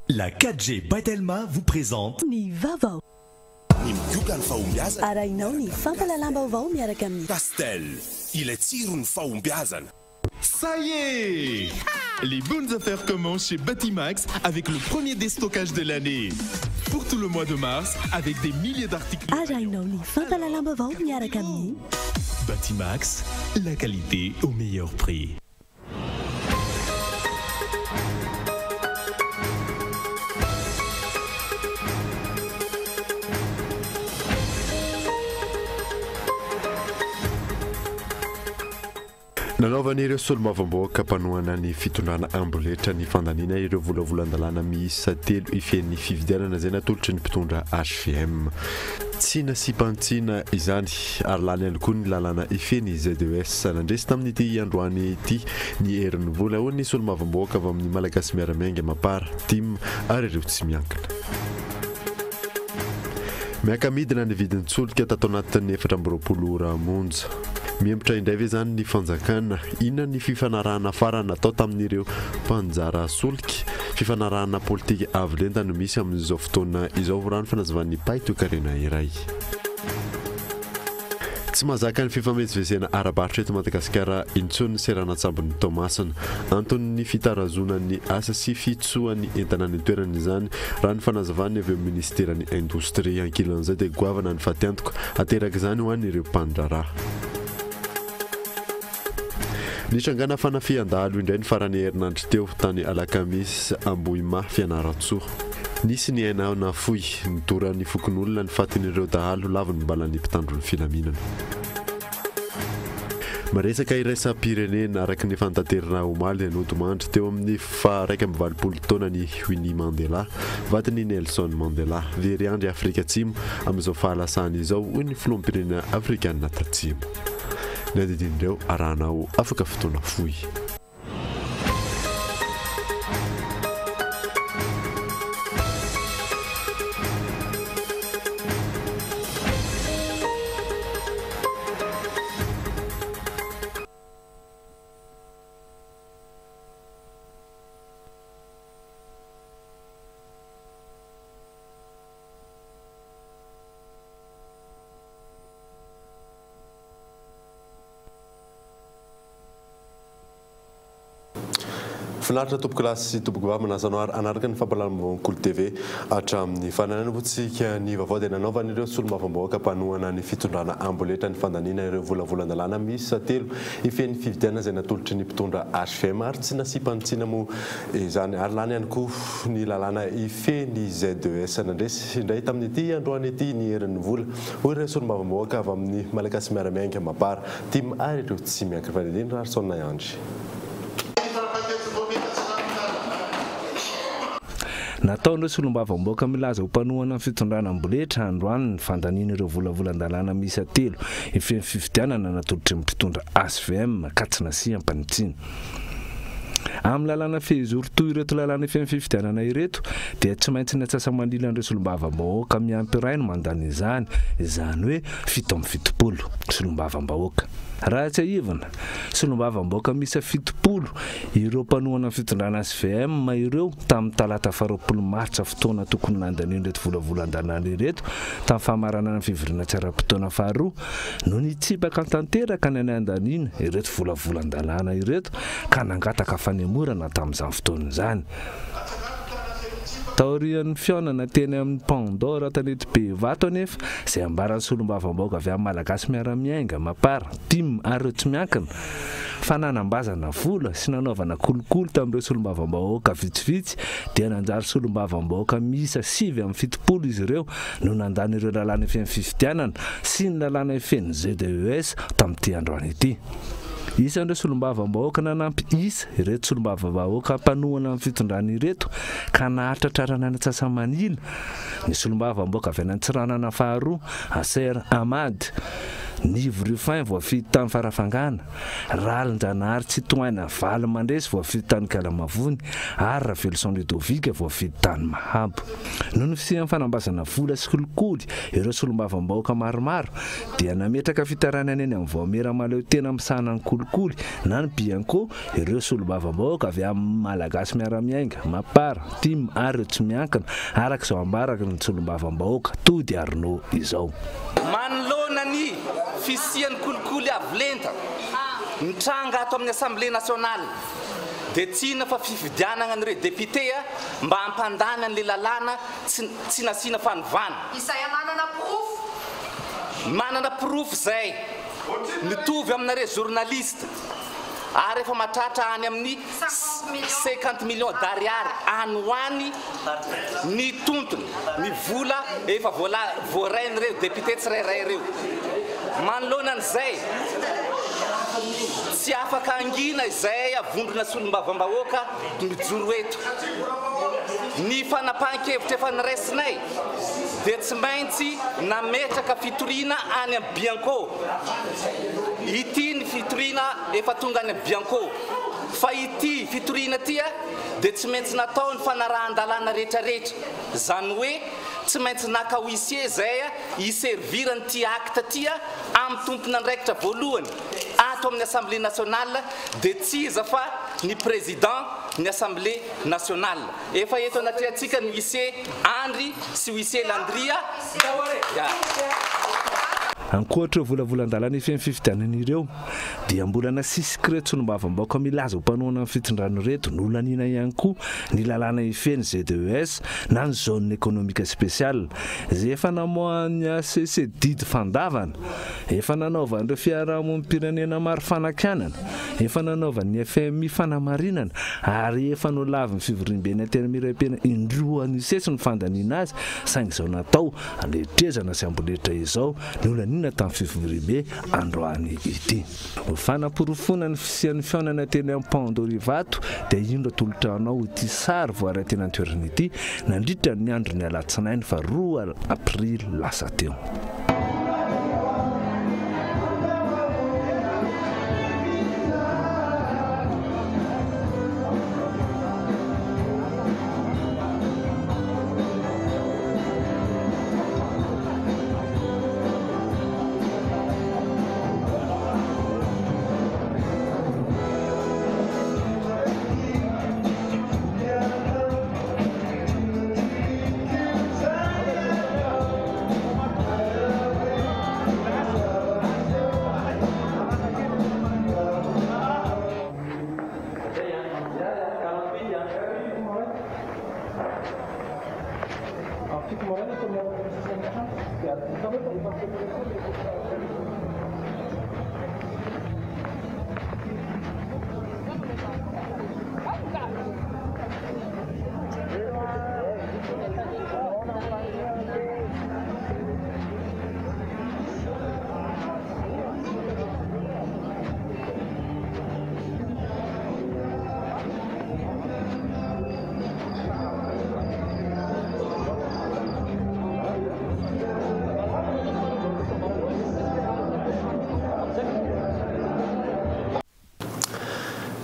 La 4G by Telma vous présente. Ny vaovao. Ny migoka ny fahombiazana. Arahinao ny fampahalalam-baovao miaraka amin'ny. Castel, ilay tsiron'ny fahombiazana. Ça y est! Les bonnes affaires commencent chez Batimax avec le premier déstockage de l'année. Pour tout le mois de mars, avec des milliers d'articles. Arahinao ny fampahalalam-baovao miaraka amin'ny. Batimax, la qualité au meilleur prix. Nanaovan'ireo solombavambahoaka mpanohana ny fitondrana amboletra ny fandaniana ireo volavolan-dalàna miisa telo ifehy ny fifidianana izay natolotry ny mpitondra hvm. Tsy nasiam-panitsiana izany ary lany ihany koa ny lalàna ifehy ny ZES. Nandresy tamin'ity androany ity ny herin'ny vola, hoy ny solombavambahoaka avy amin'ny Malagasy Miara-Miainga, Mapar, tim ary ireo tsy miankina. Miaka-midina ny vidin-tsolika tato anatin'ny 24 ora monja. Mihemotra indray ve izany ny fanjakana? Inona ny fifanarahana farany natao tamin'ireo mpanjara solika? Fifanarahana politika avo lenta no misy amin'izao fotoana izao, raha ny fanazavan'ny mpahay toekarena iray. Tsy mahazaka ny fifamezivezena ara-barotra eto Madagasikara intsony ny seranan-tsambon'i Toamasina. Anton'ny fitarazoana ny asa sy fitsohan'ny entana any an-toerana izany, raha ny fanazavan'ny avy eo amin'ny minisiteran'ny Indostria. Ankilan'izay dia goavana ny fatiantoka aterak'izany ho an'ireo mpandraharaha. Nitrangana fanafihan-dahalo indray ny faran'ny herinandro teo, tany Alakamisy Ambohimaha Fianarantsoa. Nisy ny aina nafoy, nodoran'ny fokonolona ny fatin'ireo dahalo lavon'ny balan'ny mpitandro ny filaminana. Maresaka iraisam-pirenena, araka ny efa notaterina omaly, nodimandry teo amin'ny faha 81 taonany Winnie Mandela, vadin'i Nelson Mandela. Very andry Afrika Atsimo amin'izao fahalasany izao, hoy ny filoham-pirenena afrikanina tatsimo. Ny andidin'ireo arahanao afaka fotoana fohy. Finaritra tompokolahy sy tompokovavy manasa anao ary hanaraka ny fampahalalam-baovaon'ny Kolo TV hatramin'ny farany. Hanombohantsika ny vaovao dia nanaovan'ireo solombavambahoaka mpanohana ny fitondrana amboletra ny fandaniana ireo volavolan-dalàna miisa telo hifehy ny fifidianana izay natolotry ny mpitondra hvm ary tsy nasiam-panitsiana moa izany ary lany ihany koa ny lalàna hifehy ny ZES. Nandresy indray tamin'ity androany ity ny herin'ny vola hoy ireo solombavambahoaka avy amin'ny Malagasy Miara-Miainga, Mapar, tim ary ireo tsy miankina. Fanadihadiana Raharison Andry. Nataon'ireo solombavambahoaka milaza ho mpanohana ny fitondrana amboletra androany ny fandaniana ireo volavolan-dalàna miisa telo hifehy ny fifidianana natolotry ny mpitondra hvm ka tsy nasiam-panitsiana. Amin'ny lalàna fehizoro toy ireto lalàna hifehy ny fifidianana ireto dia tsy maintsy ny antsasa-manilan'ireo solombavambahoaka miampy iray no mandany izany, izany hoe 77 solombavambahoaka. Raha tsiahivina, Solombavambahoaka miisa 70 ireo mpanohana ny fitondrana hvm ireo tamin'ny talata faha-20 martsa fotoana tokony nandanian'ireto volavolan-dalàna ireto tamin'ny famaranana ny fivoriana tsy ara-potoana faharoa no nitsipaka tanteraka ny nandaniana ireto volavolan-dalàna ireto ka nangataka fanemorana tamin'izany fotoana izany. Taorian'ny fihaonana teny amin'ny Paon d'Or Antanetibe Ivato anefa, izay ambaran'ny solombavambahoaka avy amin'ny Malagasy Miara-Miainga, Mapar, tim ary ireo tsy miankina, fa nanambazana vola sy nanaovana kolikoly tamin'ireo solombavambahoaka vitsivitsy dia nanjary solombavambahoaka miisa 79 izy ireo no nandany ireo lalàna ifehin'ny fifidianana sy ny lalàna ifehin'ny ZES tamin'ity androany ity. Isan'ireo solombavambahoaka nanampy isa ireto solombavambahoaka mpanohana ny fitondrana ireto ka nahatratrarana ny antsasa-manila ny solombavambahoaka avy any Antsiranana faharoa, Aser Ahmad. Nivo Ruffin voafidy tany Farafangana, Rahalinjanahary Tsitohaina Valimandresy voafidy tany Ikalamavony ary Raveloson Ludovic voafidy tany Mahabo. Noho ny fisian'ny fanambazana vola sy kolikoly ireo solombavambahoaka maromaro dia nametraka fitarainana eny amin'ny vaomiera mahaleo tena misahana ny kolikoly na ny Bianco ireo solombavambahoaka avy amin'ny Malagasy Miara-Miainga, Mapar, Tim ary ireo tsy miankina, araka izao ambaraky ny solombavambahoaka Tody Arnaud izao. Manoloana ny fisian'ny kolikoly avo lenta mitranga ato amin'ny Assemblée nationale dia tsy inona fa fifidianana an'ireo député mba hampandany an'ilay lalàna tsy nasiana fanovana. Izay manana porofo. Manana porofo izay mitovy aminareo journaliste ary efa mahatratra any amin'ny 50 millions d'ariary any ho any ny tontony, ny vola efa voarain'ireo député tsirairay ireo. Manoloana an'izay, tsy afaka hangina izay vondrona solombavambahoaka mijoro eto. Ny fanapahan-kevitra efa noraisinay dia tsy maintsy nametraka fitoriana any amin'ny Bianco. Ity ny fitoriana efa tonga any amin'ny Bianco. Fa ity fitoriana ity dia tsy maintsy natao ny fanarahan-dalàna rehetrarehetra. Izany hoe tsy maintsy naka huissier izay hi-servir an'ity acte ity amin'ny tompon'andraikitra voalohany ato amin'ny Assemblée nationale dia tsy iza fa ny président ny Assemblée nationale. Efa eto anatrehantsika ny huissier Andry sy huissier Landria. Ankoatra ireo volavolan-dalàna ifehy ny fifidianana ireo dia mbola nasisik'ireto solombavambahoaka milaza ho mpanohana ny fitondrana ireto nolaniana ihany koa ny lalàna ifehy ny ZES na ny zone économique spéciale izay efa namoahan'ny HCC didy fandavana, efa nanaovan'ireo fiarahamonim-pirenena maro fanakianana, efa nanaovan'ny FMI fanamarinana ary efa nolavin'ny fivoriamben'ny Antenimierampirenena indroa nisesy ny fandaniana azy saingy izao natao andetrezana sy amboletra izao nolaniana tamin'ny fivoriambe androany ity. Ho fanaporofoana ny fisian'ny fihaonana teny amin'ny Pont d'Or Ivato dia indro atolotra anao ity sary voaray teny an-toerana ity nandritra ny andron'ny alatsinainy faha 2 aprily lasa teo.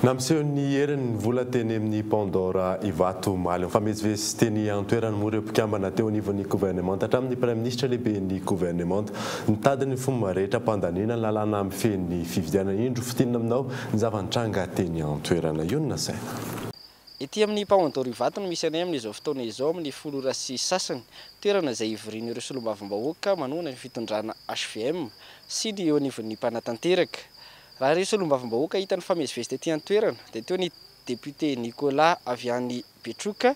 Nampiseho ny heriny ny vola teny amin'ny Paon d'Or Ivato omaly. Nifamezivezy teny an-toerana moa ireo mpikambana teo anivon'ny governemanta hatramin'ny praiminisitra lehiben'ny governemanta. Nitady ny fomba rehetra hampandaniana ny lalàna mifehy ny fividianana. Indro fintinina aminao ny zava-nitranga teny an-toerana. Io no nasaina. Ety amin'ny Paon d'Or Ivato no misy anay amin'izao fotoana izao amin'ny folo ora sy sasany. Toerana izay ivorian'ireo solombavambahoaka manohana ny fitondrana HVM sy ny eo anivon'ny mpanatanteraka. Raha ireo solombavambahoaka hita nifamezivezy tety an-toerana dia teo ny député Nicolas avy any Betroka,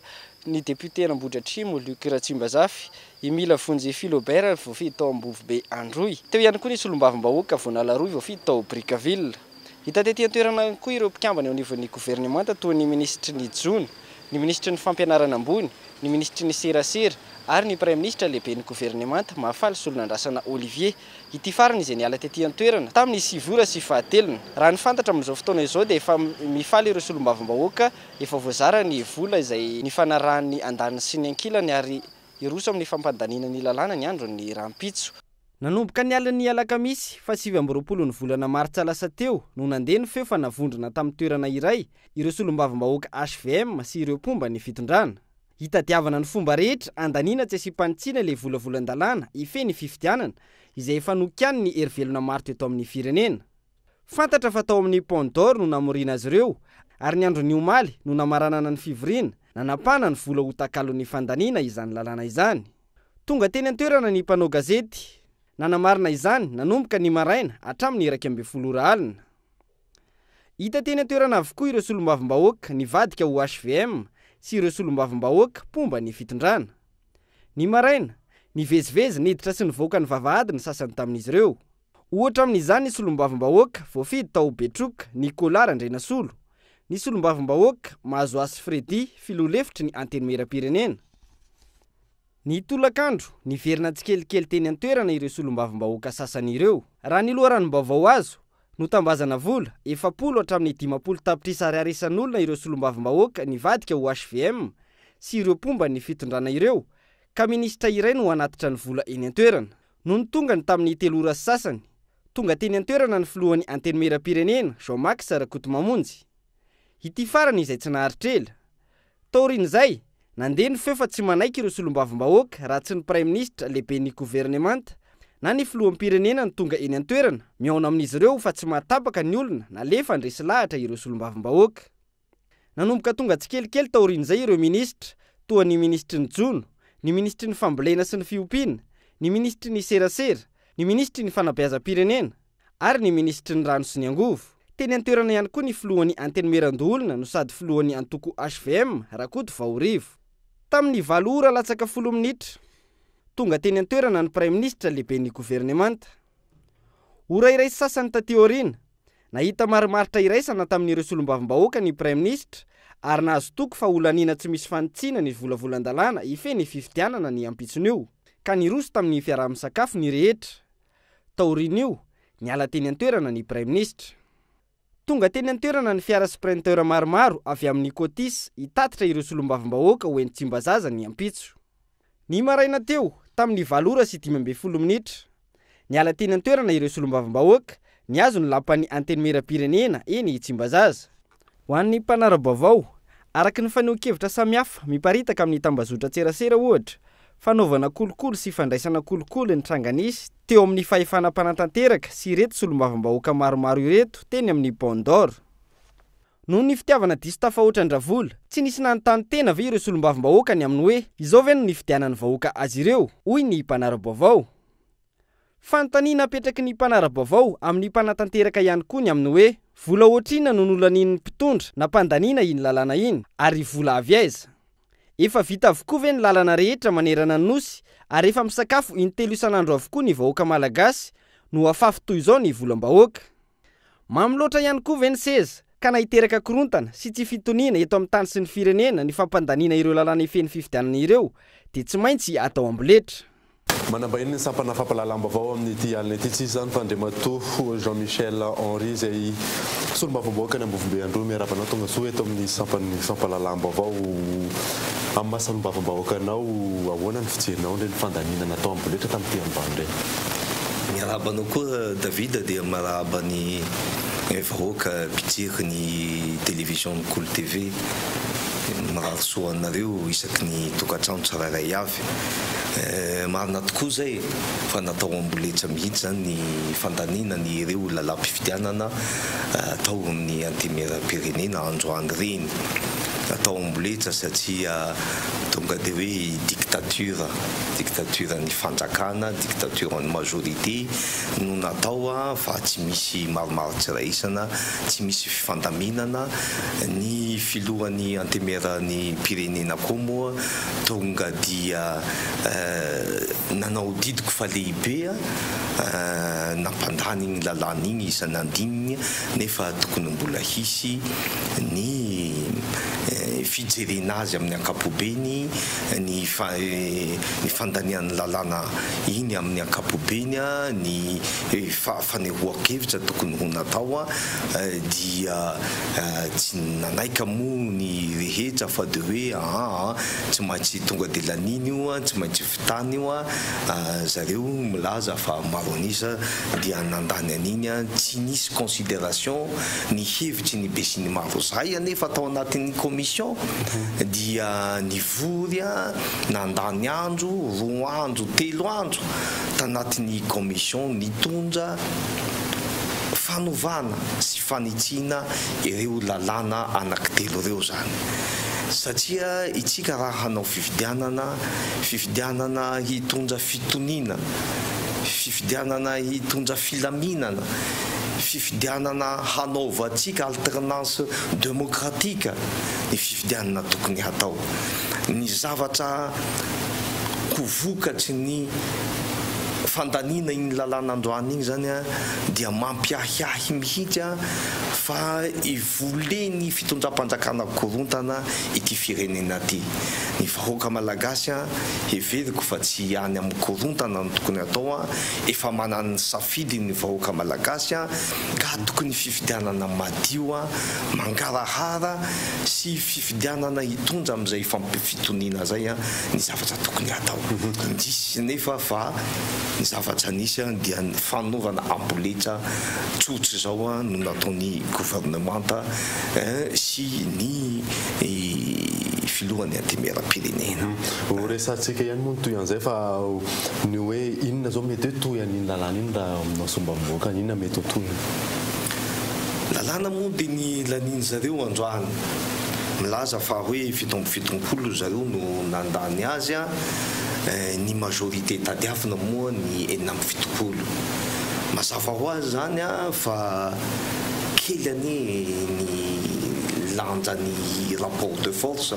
ny député an'Ambohidratrimo Luc Ratsimbazafy, i Mila Vonjy Philobert voafidy tao Ambovobe Androy. Teo ihany koa ny solombavambahoaka Voanalaroy voafidy tao Brickaville. Hita tety an-toerana ihany koa ireo mpikambana eo anivon'ny governemanta toa ny minisitry ny jono, ny minisitry ny fampianarana ambony, ny minisitry ny serasera ary ny praiminisitra lehiben'ny governemanta Mahafaly Solonandrasana Olivier. Ity farany izay niala tety an-toerana tamin'ny sivy ora sy fahatelony. Raha ny fantatra amin'izao fotoana izao dia efa mifaly ireo solombavambahoaka efa voazara ny vola izay nifanarahan'ny andaniny sy ny ankilany ary hiroso amin'ny fampandaniana ny lalàna ny andron'ny rahampitso. Nanomboka ny alin'ny alakamisy faha 29 ny volana martsa lasa teo no nandeha ny feo fa navondrona tamin'ny toerana iray ireo solombavambahoaka HVM sy ireo mpomba ny fitondrana. Hitadiavana ny fomba rehetra handaniana tsy asiam-panitsiana ilay volavolan-dalàna hifehy ny fifidianana izay efa nokianin'ny herivelona maro teto amin'ny firenena. Fantatra fa tao amin'ny Paon d'Or no namoriana azy ireo ary ny andron'ny omaly no namaranana ny fivoriana nanapahana ny vola ho takalon'ny fandaniana izany lalàna izany. Tonga teny an-toerana ny mpanao gazety nanamarina izany nanomboka ny maraina hatramin'ny 11 ora alina. Hita teny an-toerana avokoa ireo solombavambahoaka nivadika ho HVM sy ireo solombavambahoaka mpomba ny fitondrana. Ny maraina, nivezivezy niditra sy nivoaka ny vavahady ny sasany tamin'izy ireo. Ohatra amin'izany ny solombavambahoaka voafidy tao Betroka, Nicolas Randrianasolo, ny solombavambahoaka Mahazoasy Freddy, filoha lefitry ny Antenimierampirenena. Ny tolakandro, niverina tsikelikely teny an-toerana ireo solombavambahoaka sasany ireo. Raha ny loharanom-baovao azo, notambazana vola, 40 hatramin'ny 50 tapitrisa ariary isan'olona ireo solombavambahoaka nivadika ho HVM sy ireo mpomba ny fitondrana ireo, ka minisitra iray no hanatitra ny vola eny an-toerana. Nony tonga ny tamin'ny telo ora sy sasany, tonga teny an-toerana ny filohan'ny Antenimierampirenena, Jean Max Rakotomamonjy. Ity farany izay tsy naharitra ela. Taorian'izay, nandeha ny feo fa tsy manaiky ireo solombavambahoaka raha tsy ny praiminisitra lehiben'ny governemanta na ny filoham-pirenena no tonga eny an-toerana mihaona amin'izy ireo fa tsy mahatapaka ny olona nalefa handresy lahatra ireo solombavambahoaka. Nanomboka tonga tsikelikely taorian'izay ireo minisitra, toa ny minisitry ny jono, ny minisitry ny fambolena sy ny fiompiana, ny minisitry ny serasera, ny minisitry ny fanabeazam-pirenena, ary ny minisitry ny rano sy ny angovo. Teny an-toerana ihany koa ny filohan'ny Antenimierandoholona no sady filohan'ny antoko HVM, Rakotovaorivo. Tamin'ny valo ora latsaka folo minitra, tonga teny an-toerana ny praiminisitra lehiben'ny governemanta. Ora iray sy sasany taty aoriana, nahita marimaritra iraisana tamin'ireo solombavambahoaka ny praiminisitra ary nahazo toky fa holaniana tsy misy fanitsiana ny volavolan-dalàna hifehy ny fifidianana ny ampitson'io, ka niroso tamin'ny fiaraha-misakafo ny rehetra. Taorian'io, niala teny an-toerana ny praiminisitra. Tonga teny an-toerana ny fiara Sprinter maromaro avy amin'ny Cotisse hitatitra ireo solombavambahoaka ho eny Tsimbazaza ny ampitso. Ny maraina teo, tamin'ny valo ora sy 15 minitra, niala teny an-toerana ireo solombavambahoaka nihazo ny lapan'ny Antenimierampirenena eny Tsimbazaza. Ho an'ny mpanara-baovao, araka ny fanehoan-kevitra samihafa miparitaka amin'ny tambazotran-tserasera ohatra, fanaovana kolikoly sy fandraisana kolikoly ny tranga nisy teo amin'ny fahefana mpanatanteraka sy ireto solombavambahoaka maromaro ireto teny amin'ny Paon d'Or. Noho ny fitiavana diso tafahoatra an-dRavola, tsy nisy nanontany tena ve ireo solombavambahoaka ny amin'ny hoe izao ve no nifidianan'ny vahoaka azy ireo, hoy ny mpanara-baovao. Fanontaniana apetraky ny mpanara-baovao amin'ny mpanatanteraka ihany koa ny amin'ny hoe vola ohatr'inona no nolanian'ny mpitondra nampandaniana iny lalàna iny ary vola avy aiza? Efa vita avokoa ve ny lalana rehetra manerana ny Nosy ary efa misakafo intelo isan'andro avokoa ny vahoaka malagasy no afafy toy izao ny volam-bahoaka? Mamy loatra ihany koa ve ny seza ka na hiteraka korontana sy tsy fitoniana eto amin'ny tany sy ny firenena ny fampandaniana ireo lalàna hifehy ny fifidianana ireo dia tsy maintsy atao amboletra. Manambahiny ny sampana fampahalalam-baovao amin'ity alina ity tsy iza izany fa Andriamatoa Jean Michel Henri izay solombavambahoaka any Ambovombe Androy. Miarahaba anao tonga soa eto amin'ny sampan'ny fampahalalam-baovao. Amin'ny maha solombavambahoaka anao, ahoana ny fijerinao ireny fandaniana natao amboletra tamin'ity androany ireny? Miarahaba anao koa David dia miarahaba ny vahoaka mpijery ny télévision ny Kolo TV. Mirary soa anareo isaky ny tokantrano tsirairay avy. Marina tokoa izay fa natao amboletra mihitsy izany ny fandaniana ny ireo lalam-pifidianana tao amin'ny Antenimierampirenena androany ireny. Natao amboletra satria tonga dia hoe dictature, dictature ny fanjakana, dictature ny majorité no natao fa tsy misy maromaro tsy raisana, tsy misy fifandaminana. Ny filohan'ny Antenimierampirenena koa moa Tonga dia nanao didiko fa lehibe nampandany iny lalàna iny isan'andininy nefa tokony mbola hisy ny fijerena azy amin'ny ankapobeny, ny ny fandanian'ny lalàna iny amin'ny ankapobeny, ny fanehoan-kevitra tokony ho natao dia tsy nanaika moa ny rehetra fa dia hoe aa tsy maintsy tonga dia laniana io, tsy maintsy vitana io, zareo milaza fa maro an'isa dia nandany an'iny, tsy nisy consideration ny hevitry ny besinimaro. Zahay anefa tao anatin'ny commission dia nivory nandany andro, roa andro, telo andro tanatin'ny commission nitondra fanovana sy fanitsiana ireo lalàna anankitelo ireo izany. Satria itsika raha hanao fifidianana, fifidianana hitondra fitoniana, fifidianana hitondra filaminana, fifidianana hanaovantsika alternance democratique ny fifidianana tokony hatao. Ny zavatra ho vokatry ny fandaniana iny lalàna androany iny izany dia mampiahiahy mihitsy fa hivolen'ny fitondram-panjakana korontana ity firenena ity. Ny vahoaka malagasy heveriko fa tsy any amin'ny korontana no tokony hatao, efa manana ny safidiny ny vahoaka malagasy ka tokony fifidianana madio, mangarahara sy fifidianana hitondra amin'izay fampifitoniana izay ny zavatra tokony hatao. Indrisy nefa fa ny zavatra nisy dia ny fanaovana amboletra tsotra izao no nataon'ny governemanta sy ny filohan'ny Antenimierampirenena. Ho resahantsika ihany moa ny tohin'izay fa ny hoe inona izao mety hoe tohin'iny lalàna iny raha aminao solombavambahoaka, inona mety ho tohiny? Lalàna moa dia ny lanian'ny zareo androany. Milaza fa hoe 77 zareo no nandany azy, ny majorité tadiavina moa ny 76. Mazava ho azy izany fa kely anie ny lanjan'ny rapport de force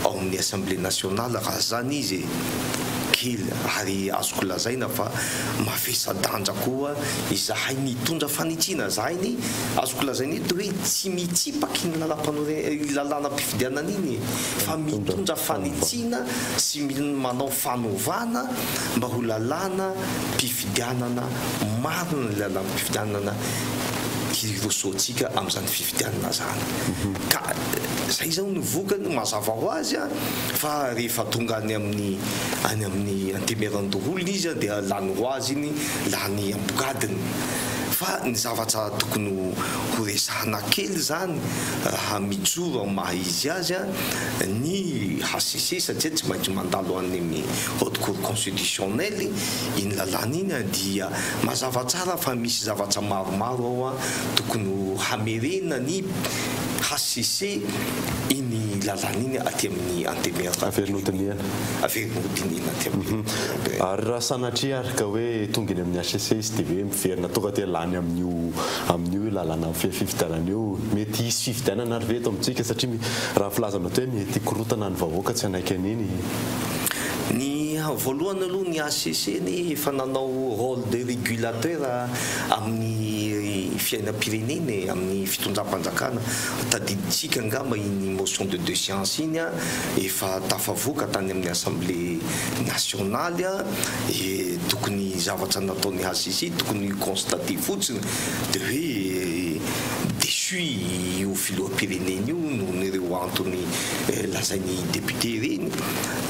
ao amin'ny Assemblée nationale raha izany izy e! Kely ary azoko lazaina fa mavesa-danja koa izahay nitondra fanitsiana. Izahay anie azoko lazaina eto hoe tsy mitsipaky iny lalàmpanorenana, lalànam-pifidianana iny e! Fa mitondra fanitsiana sy manao fanovana mba ho lalànam-pifidianana marina ny lalàm-pifidianana hirosoantsika amin'izany fifidianana izany. Ka izay izao no vokany, mazava ho azy fa rehefa tonga any amin'ny any amin'ny antemierandoholona izy dia lany ho azy iny, lany ambogadiny. Fa ny zavatra tokony ho resahana kely izany raha mijoro amin'ny maha izy azy ny hcc satria tsy maintsy mandalo any amin'ny haute cour constitutionnelle iny lalàna iny dia mazava tsara fa misy zavatra maromaro ao tokony ho hamerena ny hcc iny lalàna iny aty amin'ny Antenimierampirenena. Averina hodinihana. Averina hodinihina aty amin'ny Antenimierampirenena. Ary raha sanatria ary ka hoe tonga eny amin'ny hcc izy dia hoe miverina tonga dia lany amin'io amin'io io lalàna mifehy fifidianana io, mety hisy fifidianana ary ve eto amintsika satria raha filazana toa hoe mety hikorontana ny vahoaka tsy hanaiky an'iny. Ny voalohany aloha ny hcc anie efa nanao role de régulateur amin'ny fiainam-pirenena e, amin'ny fitondram-panjakana. Tadidintsika angamba iny motion de déchéance iny efa tafavoaka tany amin'ny assemblée nationale e, tokony zavatra nataon'ny hcc tokony hi-constater fotsiny de hoe déçu io filoham-pirenena io noho ireo antony lazain'ny député ireny,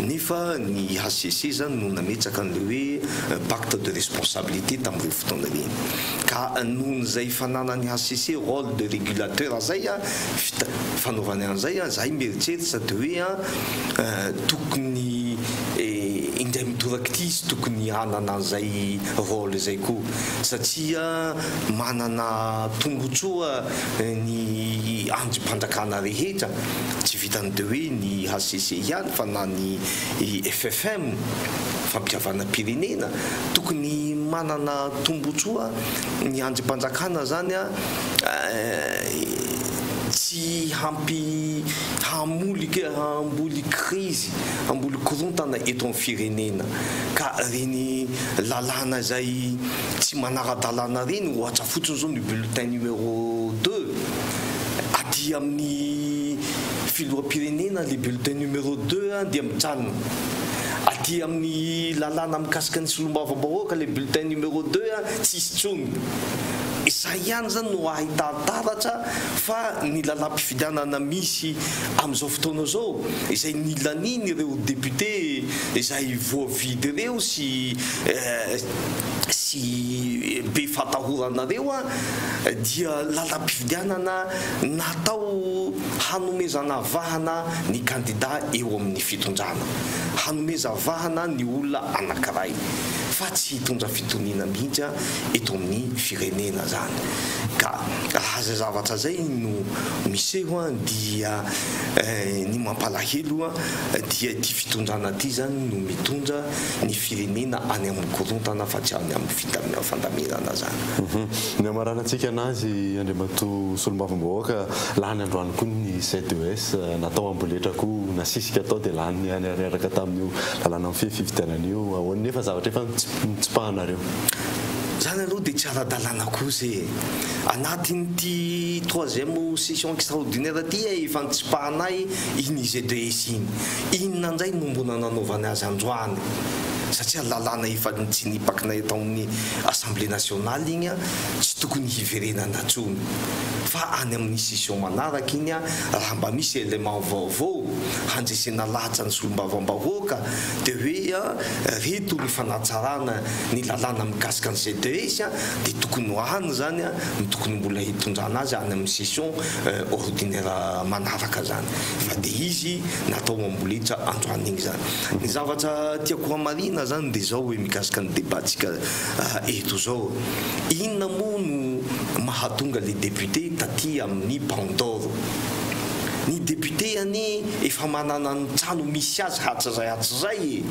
nefa ny hcc zany no nametraka an'ilay hoe pacte de responsabilité tamin'ireo fotoana ireny. Ka nohon'izay fananan'ny hcc role de régulateur zay, fanaovany an'izay, zahay mieritreritra de hoe tokony indray mitoraka ity izy tokony hanana an'izay role izay koa satria manana tombotsoa ny andrim-panjakana rehetra, tsy vitan'ny de hoe ny hcc ihany fa na ny ffm, fampihavanam-pirenena, tokony manana tombotsoa ny andrim-panjakana zany tsy hampi hamoly hamboly krizy, hamboly korontana eto amin'ny firenena ka reny lalàna izay tsy manara-dalàna reny, ohatra fotsiny zao ny bulletin numéro deux aty amin'ny. filoham-pirenena le bulletin numéro 2 dia mijanona. Aty amin'ny lalàna mikasika ny solombavambahoaka le bulletin numéro 2 tsisy intsony. Izay ihany zany no ahitan-taratra fa ny lalàm-pifidianana misy amin'izao fotoana izao, izay nilanian'ireo député izay voavidy ireo sy sy be fahatahorana ireo dia lalàm-pifidianana natao hanomezana vahana ny kandida eo amin'ny fitondrana, hanomeza vahana ny olona anankiray fa tsy hitondra fitoniana mihitsy eto amin'ny firenena zany. Ka raha zay zavatra zay no miseho dia ny mampalahelo dia ity fitondrana ity zany no mitondra ny firenena any amin'ny korontana fa tsy any amin'ny fandaminana zany. Ny hamaranantsika anazy Andriamatoa Solombavambahoaka, lany androany koa ny ZES, natao amboletra koa, nasisika tao dia lany niaraka tamin'io lalàna mifehy fifidianana io. Ahoana nefa zavatra efa notsipahanareo? Zany aloha dia tsy ara-dalàna kosa e! Anatin'ity troisième session extraordinaire ity e, efa nitsipahanay iny ZES iny. Inona indray no mbola nanaovany azy androany? Satria lalàna efa nitsinipakinay tao amin'ny Assemblée nationale iny tsy tokony hiverenana intsony. Fa any amin'ny session manaraka iny raha mba misy élément vaovao handresena lahatra ny solombavambahoaka dia hoe reto ny fanatsarana ny lalàna mikasika ny ZES dia tokony ho any izany no tokony mbola hitondrana azy any amin'ny session ordinaire manaraka izany. Fa dia izy natao amboletra androany iny izany. Ny zavatra tiako hamarihina izany dia izao hoe mikasika ny débat-tsika eto izao. Inona moa no mahatonga le député taty amin'ny Paon d'Or? Ny député anie efa manana ny trano misy azy hatrizay hatrizay e!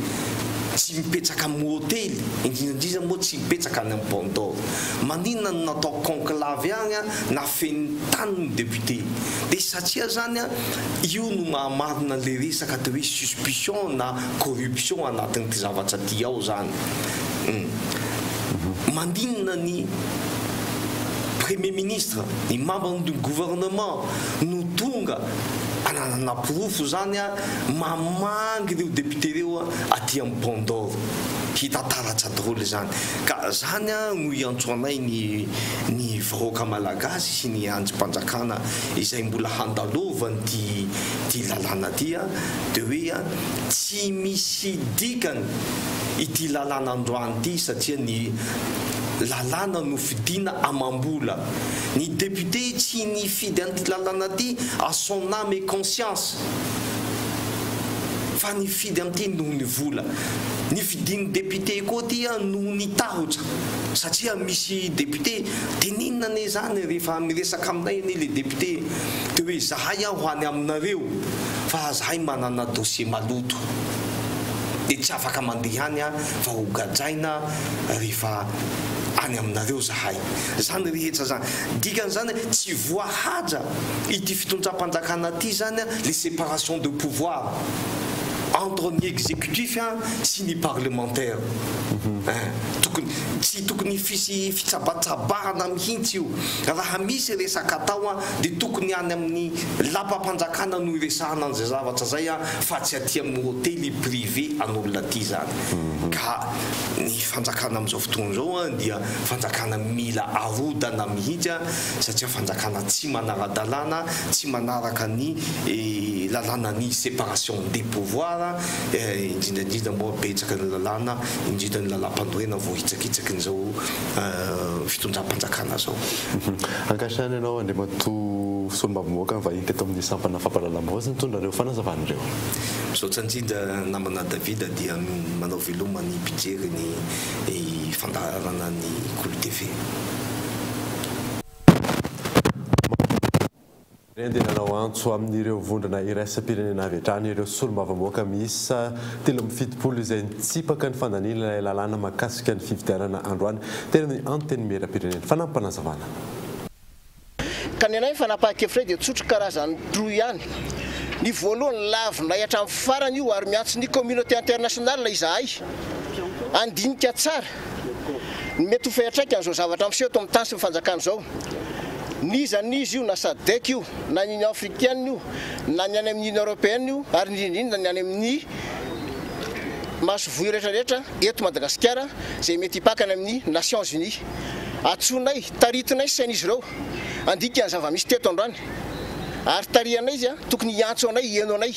Tsy mipetraka amin'ny hotely, indrindra indrindra moa tsy mipetraka any amin'ny Paon d'Or. Maninona no natao conclave any na feno tany ny député? Dia satria izany io no mahamarina an'ilay resaka atao hoe suspicion na corruption anatin'ity zavatra ity ao izany. Mandinina ny Premier ministre, ny membre du gouvernement no tonga ananana porofo izany mamangy ireo député ireo aty amin'ny Paon d'Or. Hita taratra daholo izany. Ka izany no iantsoanay ny ny vahoaka malagasy sy ny andrim-panjakana izay mbola handalovan'ity ity lalàna ity dia hoe tsy misy dikany ity lalàna androany ity satria ny lalàna no fidiana amam-bola. Ny député tsy nifidy an'ity lalàna ity à son âme et conscience fa nifidy an'ity noho ny vola. Nifidin'ny député koa ity noho ny tahotra satria misy député tenenina anie izany rehefa miresaka aminay anie le député de hoe zahay aho any aminareo fa zahay manana dossier maloto. Dia tsy afaka mandeha any aho fa ho gadraina rehefa any aminareo zahay. Zany rehetra zany. Dikan'izany tsy voahaja ity fitondram-panjakana ity zany le séparation de pouvoir entre ny exécutif sy ny parlementaire. Tokony tsy tokony hisy fitsabatsabahana mihitsy io. Raha misy resaka atao dia tokony any amin'ny lapam-panjakana no iresahana an'izay zavatra zay fa tsy aty amin'ny hotely privé an'olona aty izany. Ka ny fanjakana amin'izao fotoana izao dia fanjakana mila arodana mihitsy satria fanjakana tsy manara-dalàna, tsy manaraka ny lalànan'ny séparation des pouvoirs, indrindra indrindra moa betsaka ny lalàna, indrindra ny lalàmpanorenana voahitsakitsakin'izao fitondram-panjakana izao. Ankasitrahana ianao Andriamatoa Solombavambahoaka nivahiny teto amin'ny sampana fampahalalam-baovao sy nitondra ireo fanazavana ireo. Misaotra indrindra namana David dia manao veloma ny mpijery ny fandaharana ny Kolo TV. Ireny dia nanao antso amin'ireo vondrona iraisam-pirenena avy hatrany ireo solombavambahoaka miisa 73 izay nitsipaka ny fandaniana ilay lalàna mahakasika ny fifidianana androany teny amin'ny Antenimierampirenena. Fanampim-panazavana. Ka ny anay ny fanapahan-kevitray dia tsotra karazany roa ihany. Ny voalohany lavinay hatramin'ny farany io ary miantso ny communauté internationale izahay handinika tsara ny mety ho fiantraikan'izao zavatra miseho eto amin'ny tany sy ny fanjakana izao. N'iza n'iza io, na SADC io, na ny Union Africaine io, na ny any amin'ny Union Européenne io, ary indrindra indrindra ny any amin'ny masoivoho rehetra rehetra eto Madagasikara izay mety hipaka any amin'ny Nations Unies. Antsoinay, taritinay sain'izy ireo handika ny zava-misy teto androany. Ary tarihanay izy tokony hiantso anay, hiheno anay.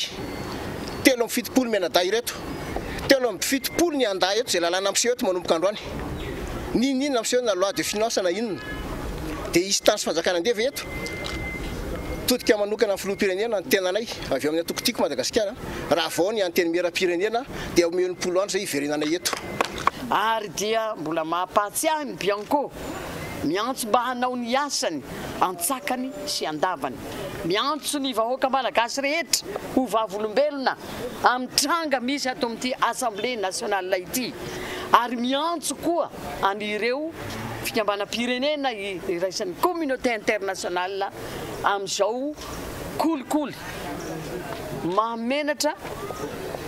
73 mianadahy ireto. 73 ny andahy eto izay lalàna miseho eto manomboka androany. N'inon'inona miseho na loi de finance na inona. Dia hisy tany sy fanjakana andeha ve eto? Todika manokana amin'ny filoham-pirenena ny tenanay avy ao amin'ny antoko Tiako Madagasikara. Raha vao ny antenimieram-pirenena dia omeo 60 andro izay hiverenanay eto. Ary dia mbola mampahatsiahy ny Bianco, miantso mba hanao ny asany antsakany sy andavany. Miantso ny vahoaka malagasy rehetra ho vavolombelona amin'ny tranga misy ato amin'ity Assemblée nationale ity ary miantso koa an'ireo fikambanam-pirenena iraisan'ny communauté internationale amin'izao kolikoly mahamenatra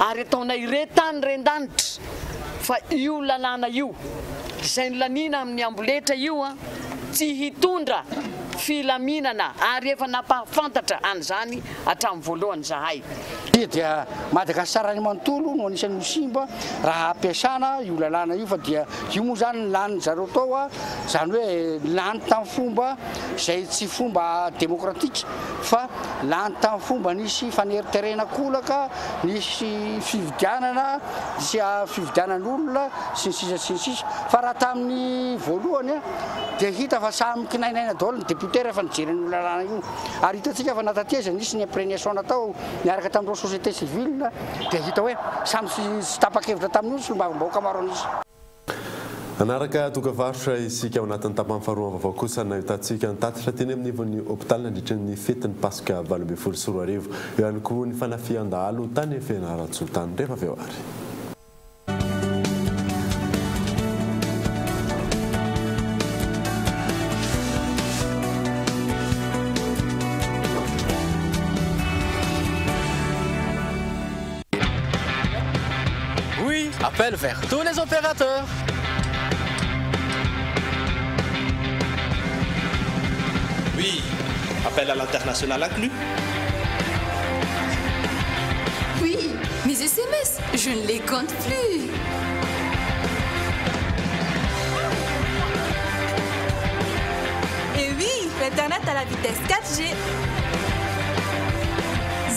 ary ataonay re tany ren-danitra fa io lalàna io izay nolaniana amin'ny amboletra io tsy hitondra filaminana ary efa nampahafantatra an'izany hatramin'ny voalohany izahay. Dia Madagasikara iray manontolo no anisan'ny ho simba raha ampiasana io lalàna io fa dia io moa izany lanin'ny zareo tao, izany hoe lany tamin'ny fomba izay tsy fomba demokratika fa lany tamin'ny fomba nisy faneriterena kolaka, nisy fividianana, nisy fividianan'olona sy ny sisa sy ny sisa. Fa raha tamin'ny voalohany dia hita fa samy kinainaina daholo ny député rehefa nijery an'io lalàna io. Ary hitantsika fa na taty aiza nisy ny imprégnation natao niaraka tamin'ireo société civile dia hita hoe samy tsy tapa-kevitra tamin'io ny solombavambahoaka maro an'isa. Hanaraka dokavarotra isika ao anatin'ny tapany faharoa vaovao kosa nahitantsika ny tatitra teny amin'ny ivon'ny hopitaly nandritra ny fetin'ny Paska 2018. Eo ihany koa ny fanafihan-dahalo tany Fianarantsoa tany rehefa avy eo ary. Oui, appel vers tous les opérateurs. Oui, appel à l'international inclus. Oui, mes SMS, je ne les compte plus. Et oui, l'internet à la vitesse 4G.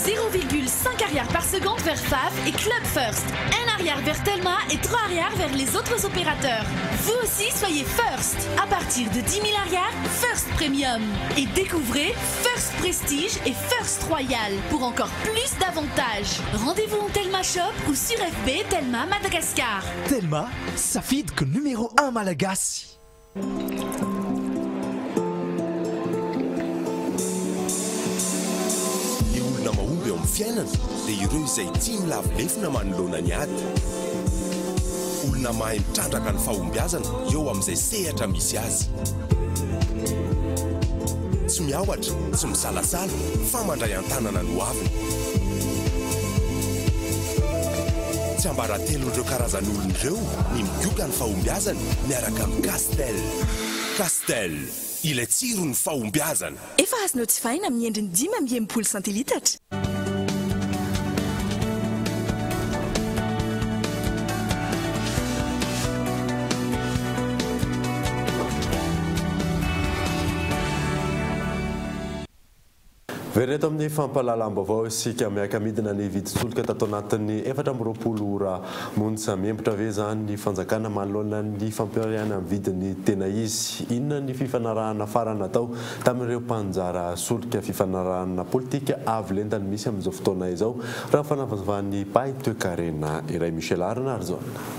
0,5 ariary par seconde vers FAF et Club First. 1 ariary vers Telma et 3 ariary vers les autres opérateurs. Vous aussi, soyez First. À partir de 10 000 ariary, First Premium. Et découvrez First Prestige et First Royal pour encore plus d'avantages. Rendez-vous en Telma Shop ou sur FB Telma Madagascar. Telma, safidiko numéro 1 malagasy. Ny olona mahomby eo amin'ny fiainana dia ireo izay tia milavo lefona manoloana ny ady. Olona mahay mitrandraka ny fahombiazana eo amin'izay sehatra misy azy. Tsy miahotra, tsy misalasala fa mandray an-tanana ny hoaviny. Tsy ambaratelon'ireo karazan'olona ireo ny migoka ny fahombiazany miaraka amin'ny Castel. Castel, ilay tsiron'ny fahombiazana. Efa azonao jifaina amin'ny endriny 65 centilitatra. Very eto amin'ny fampahalalam-baovao isika miaka-midina ny vidin-tsolika tato anatin'ny 24 ora monja. Miembotra ve izany ny fanjakana manoloana ny fampiharihana ny vidiny tena izy? Inona ny fifanarahana farany natao tamin'ireo mpanjara solika? Fifanarahana politika avo lenta no misy amin'izao fotoana izao, raha ny fanazavan'ny mpahay toekarena iray Michel Arinarizona.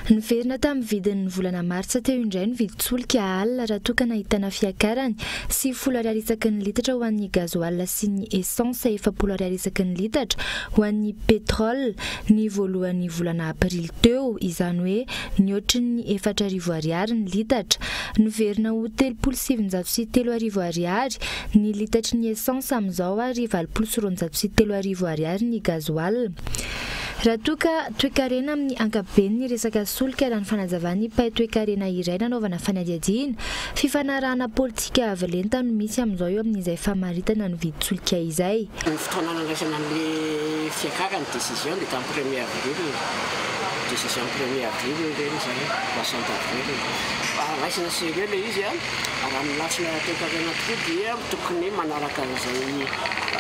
Niverina tamin'ny vidin'ny volana martsa teo indray ny vidin-tsolika alina raha toa ka nahitana fiakarany 90 ariary isaky ny litatra ho an'ny gasoil sy ny essence 40 ariary isaky ny litatra ho an'ny pétrole ny voalohan'ny volana aprily teo, izany hoe nihoatry ny 4000 ariary ny litatra. Niverina ho 30 ariary ny litatry ny essence amin'izao ary 280 ariary ny gasoil. Raha toa ka toekarena amin'ny ankapobeny ny resaka solika raha ny fanazavan'ny mpahay toekarena iray nanaovana fanadihadiana, fifanarahana politika avo lenta no misy amin'izao eo amin'izay famaritana ny vidin-tsolika izay. Ny fotoana nandraisana an'le fiakarana, décision, dia tamin'ny premier avril, décision premier avril ireny izany, poisson d'avril. Raisina sérieux ilay izy an, raha amin'ny lafiny ara-toekarena tokoa dia tokony manaraka an'izay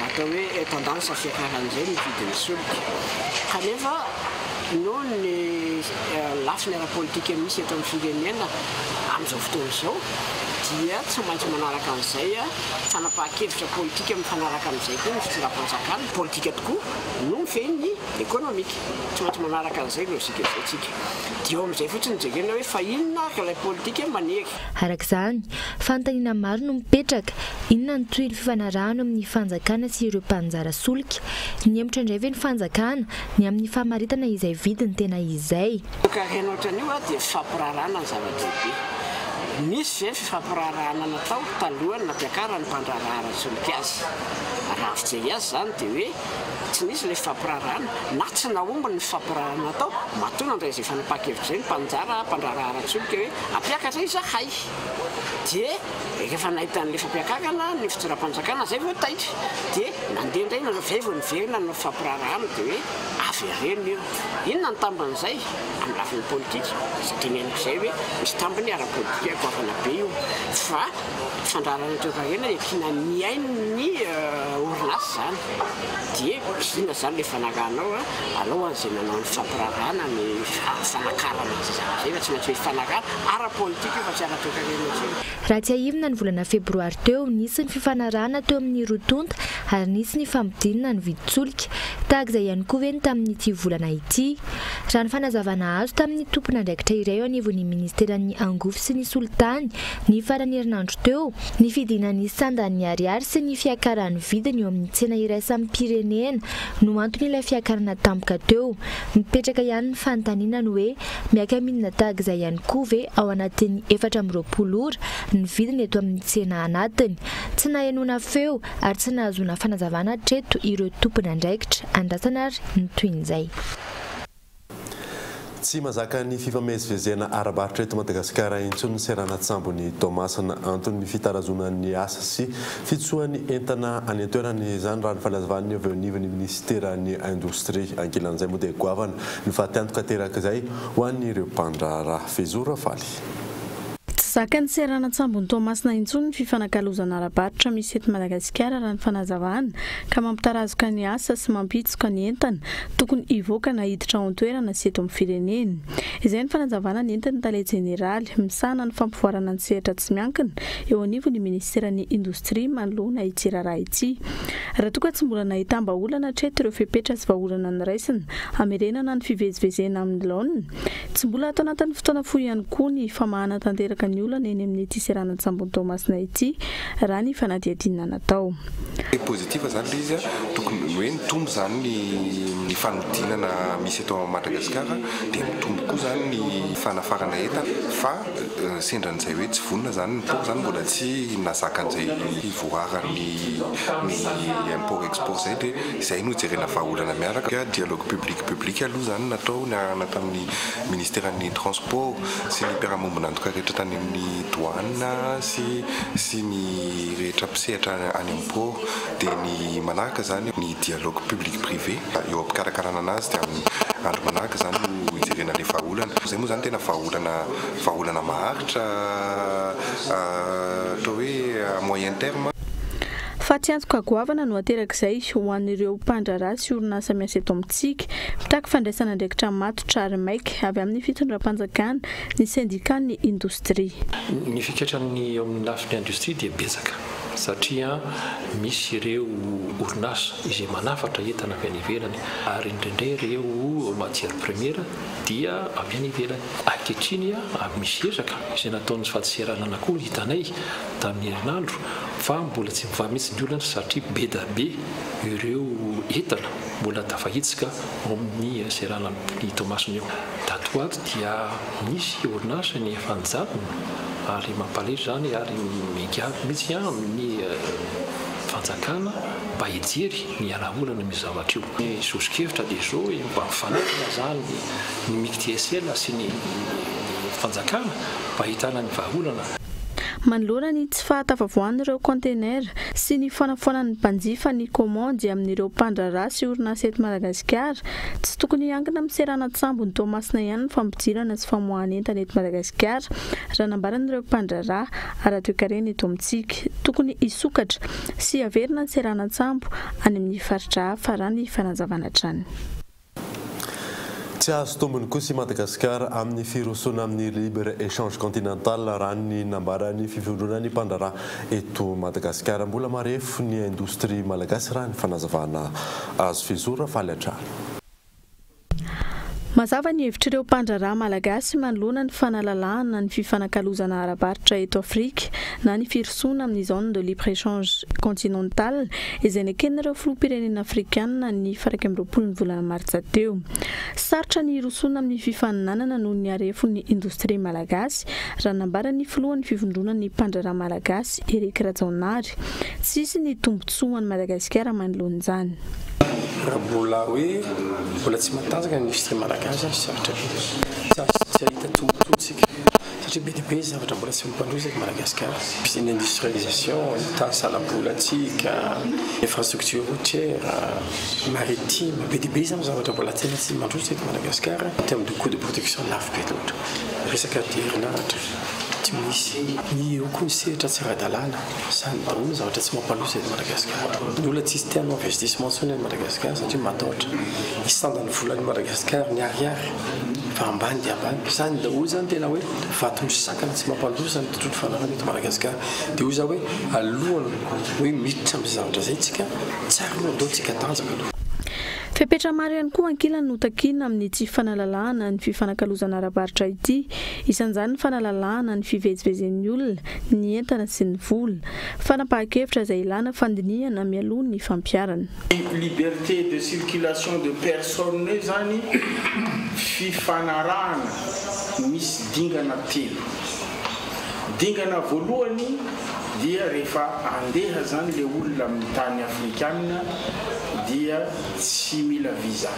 atao hoe tendance fiakarana izay ny vidin'ny solika. Kanefa noho ny lafiny ara-politika misy eto amin'ny firenena amin'izao fotoana izao dia tsy maintsy manaraka an'izay fanapahan-kevitra politika mifanaraka amin'izay koa ny fitondram-panjakana. Politika tokoa no mifehy ny ekonomika. Tsy maintsy manaraka an'izay lojika izay tsika. Dia eo amin'izay fotsiny jerena hoe fa inona ary ilay politika manery. Araka izany, fanontaniana maro no mipetraka, inona no tohin'ny fifanarahana eo amin'ny fanjakana sy ireo mpaninjara solika? Nihemotra indray ve ny fanjakana ny amin'ny famaritana izay vidiny tena izy izay? Toekarena ohatran'io dia fifampiraharahana ny zava-dehibe. Nisy ve ny fifampiraharahana natao talohan'ny nampiakaran'ny mpandraharaha ara-tsolika azy? Raha ny fijery azy izany dia hoe tsy nisy ilay fifampiraharahana na tsy nahomby ny fifampiraharahana natao, matoa nandray izay fanapahan-kevitra izay ny mpaninjara, mpandraharaha ara-tsolika hoe hampiakatra izahay. Dia rehefa nahita an'ilay fampiakarana ny fitondram-panjakana izay vao taitra dia nandeha indray nanao, izay vao niverina nanao fifampiraharahana dia hoe avereno io. Inona ny tambin'izay amin'ny lafiny politika? Izay teneniko izay hoe misy tambiny ara-politika goavana be io fa fandraharahana toekarena ekena ny ain'ny orinasa izany dia inona izany ilay fanarahanao a? Alao an'izay nanao ny fampiraharahana ny fanakarana an'izay zavatra izay fa tsy maintsy hoe fanarahana ara-politika io fa tsy ara-toekarena intsony. Raha tsiahivina ny volana febroary teo, nisy ny fifanarahana teo amin'ny roa tonta ary nisy ny fampidinana ny vidin-tsolika. Tahaka izay ihany koa ve ny tamin'ity volana ity? Raha ny fanazavana azo tamin'ny tompon'andraikitra iray eo anivon'ny ministeran'ny angovo sy ny solitany ny faran'ny herinandro teo, ny fidinan'ny sandan'ny ariary sy ny fiakaran'ny vidiny eo amin'ny tsena iraisam-pirenena no anton'ilay fiakarana tampoka teo. Mipetraka ihany ny fanontaniana ny hoe miaka-midina tahaka izay ihany koa ve ao anatin'ny 24 ora ny vidiny eto amin'ny tsena anatiny? Tsy nahenoana feo ary tsy nahazoana fanazavana hatreto ireo tompon'andraikitra. Andrasana ary ny tohin'izay. Tsy mahazaka ny fifamezivezena ara-barotra eto Madagasikara intsony ny seranan-tsambon'i Toamasina. Anton'ny fitarazoanan'ny asa sy fitsoahan'ny entana any an-toerana izany raha ny fanazavan'ny avy eo anivon'ny minisiteran'ny Indostria. Ankilan'izay moa dia goavana ny fatiantoka aterak'izay ho an'ireo mpandraharaha. Fehizoro Rafaly. Tsy zakan'ny seranan-tsambon'i Toamasina intsony ny fifanakalozana ara-barotra misy eto Madagasikara raha ny fanazavana ka mampitarazoka ny asa sy mampihitsoka ny entana tokony hivoaka na hiditra ao an-toerana sy eto amin'ny firenena. Izay ny fanazavana nentin'ny tale jeneraly misahana ny fampivoarana ny sehatra tsy miankina eo anivon'ny minisiteran'ny Indostria manoloana ity raharaha ity. Raha toa ka tsy mbola nahitam-bahaolana hatreto ireo fepetra sy vahaolana noraisina hamerenana ny fivezivezena amin'ny laoniny, tsy mbola ato anatin'ny fotoana fohy ihany koa ny famahana tanteraka ny olana eny amin'ity seranan-tsambon'i Toamasina ity, raha ny fanadihadiana natao. Positif zany le izy a, tokony hoe mitombo zany ny ny fanodinana misy eto Madagasikara dia mitombo koa zany ny fanafarana entana fa sendran'izay hoe tsy vonona zany ny port zany mbola tsy nazaka an'izay hivoaran'ny ny import export zay dia izay no jerena vahaolana miaraka. Dialogue public public aloha zany natao niarahana tamin'ny ministeran'ny transport sy ny mpiara-mombon'antoka rehetra tany amin'ny douane sy sy ny rehetra mpisehatra any amin'ny port dia ny manaraka izany ny dialogue public privé eo am-pikarakarana anazy dia amin'ny andro manaraka izany no hijerena ilay vahaolana. Izay moa izany tena vahaolana vahaolana maharitra atao hoe à moyen terme. Fatiantoka goavana no aterak'izay ho an'ireo mpandraharaha sy orinasa miasa eto amintsika. Mitaky fandraisana andraikitra matotra ary maika avy amin'ny fitondram-panjakana ny sendikan'ny indostria. Ny fikatran'ny eo amin'ny lafiny indostria dia betsaka satria misy ireo orinasa izay manafatra entana avy any ivelany ary indraindray ireo matière première dia avy any ivelany. Ankehitriny misy ezaka izay nataon'ny fadintseranana koa hitanay tamin'ny herinandro fa mbola tsy mivaha mihitsy ny olana satria be dia be ireo entana mbola tafahitsoka ao amin'ny seranan'i Toamasina io. Tato ho ato dia nisy orinasa ny efa nijanona ary mampalahelo izany ary miangavy mihitsy amin'ny fanjakana mba hijery ny hiaraha-olana amin'io zavatra io. Ny soso-kevitra dia izao hoe mba mifanatona izany ny Mictsl sy ny fanjakana mba hahitana ny vahaolana. Manoloana ny tsy fahatafavoahan'ireo kaontenera sy ny fanafoanan'ny mpanjifa ny kaomandy amin'ireo mpandraharaha sy orinasa eto Madagasikara, tsy tokony hiankina amin'ny seranan-tsambon'i Toamasina ihany ny fampidirana sy famoahana entana eto Madagasikara, raha nambaran'ireo mpandraharaha ara-toekarena eto amintsika. Tokony hisokatra sy haverina ny seranan-tsambo any amin'ny faritra hafa, raha ny fanazavana hatrany. Tsy hahazo tombony kosa i Madagasikara amin'ny firosoana amin'ny libre échange continental raha ny nambaran'ny fivondronan'ny mpandraharaha eto Madagasikara. Mbola marefo ny indostria malagasy raha ny fanazavana azo. Fezora faly hatrany. Mazava ny hevitr'ireo mpandraharaha malagasy manoloana ny fanalalahana ny fifanakalozana ara-barotra eto Afrika na ny firosoana amin'ny zone de libre échange continental izay neken'ireo filoham-pirenena afrikanina ny faha-21 ny volana martsa teo. Sarotra ny hirosoana amin'ny fifaninanana noho ny harefon'ny indostria malagasy, raha nambaran'ny filohan'ny fivondronan'ny mpandraharaha malagasy, Eric Rajaonary. Tsy hisy ny tombontsoa ho an'i Madagasikara manoloana izany. Raha mbola hoe mbola tsy matanjaka ny indostria malagasy, sarotra be. Tsy hahita tombontsoa isika. Satria be dia be ny zavatra mbola tsy mampandroso eto Madagasikara. Ny industrialisation, ny tany salam-bolantsika, infrastructure routière, maritime, be dia be izany zavatra mbola tena tsy mandroso eto Madagasikara. En terme de coût de production lafo be loatra. Resaka herinaratra tsy misy. Ny eo koa ny sehatra tsy ara-dalàna. Izany daholo ny zavatra tsy mampandroso eto Madagasikara. Ny olona tsisy te hanao investissement intsony any Madagasikara satria matahotra. Hisanda ny volan'i Madagasikara ny ariary. Fa ambany dia ambany. Izany daholo izany tena hoe vato misakana tsy mampandroso ny tontolo fananana eto Madagasikara. Dia hoy za hoe alohan'ny hoe miditra amin'izay zavatra izay tsika, tsara aloha andao tsika tanjaka aloha. Fepetra maro ihany koa ankilany no takiana amin'ny tsy fanalalahana ny fifanakalozana ara-barotra ity. Isan'izany ny fanalalahana ny fivezivezen'ny olona, ny entana sy ny vola. Fanapahan-kevitra izay ilana fandinihana mialoha ny fampiharana. Ny liberté de circulation de personne io zany fifanarahana misy dingana telo. Dingana voalohany dia rehefa andeha zany le olona amin'ny tany afrikana dia tsy mila visa